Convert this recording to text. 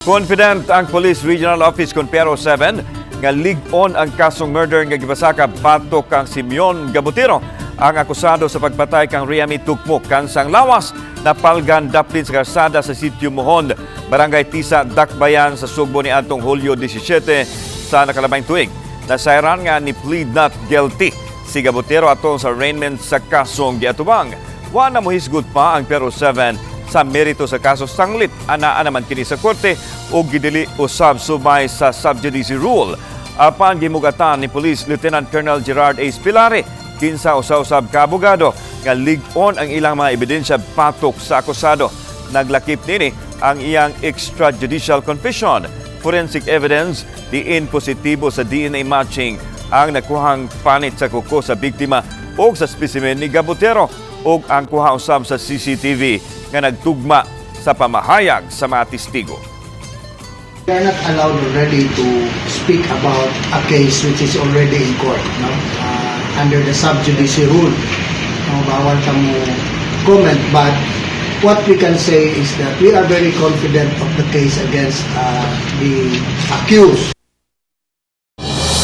Confident ang Police Regional Office kon PRO 7 nga lig-on ang kasong murder nga gipasaka batok kang Simeon Gabutero, ang akusado sa pagpatay kang Riami Tukmok. Kansang lawas napalgan daplin sa karsada sa Sitio Mohon, Barangay Tisa, Dakbayan sa Sugbo niadtong Hulyo 17 sa nakalabay tuig. Nasayran nga ni plead not guilty si Gabutero atong sa arraignment sa kasong giatubang. Wa na mohisgot pa ang PRO 7 sa merito sa kaso sanglit anaa naman kini sa korte o gidili usab subay sa sub judice rule. Apan gimugatan ni Police Lieutenant Colonel Gerard A. Spilare, kinsa usa-usab ka abogado, nga lig-on ang ilang mga ebidensya batok sa akusado. Naglakip nini ang iyang extrajudicial confession, forensic evidence diin positibo sa DNA matching ang nakuhang panit sa kuko sa biktima o sa specimen ni Gabutero ug ang kuha usab sa CCTV nga nagtugma sa pamahayag sa mga testigo. We are not allowed already to speak about a case which is already in court, no? Under the sub judice rule, no, bawal ka mo comment, but what we can say is that we are very confident of the case against the accused.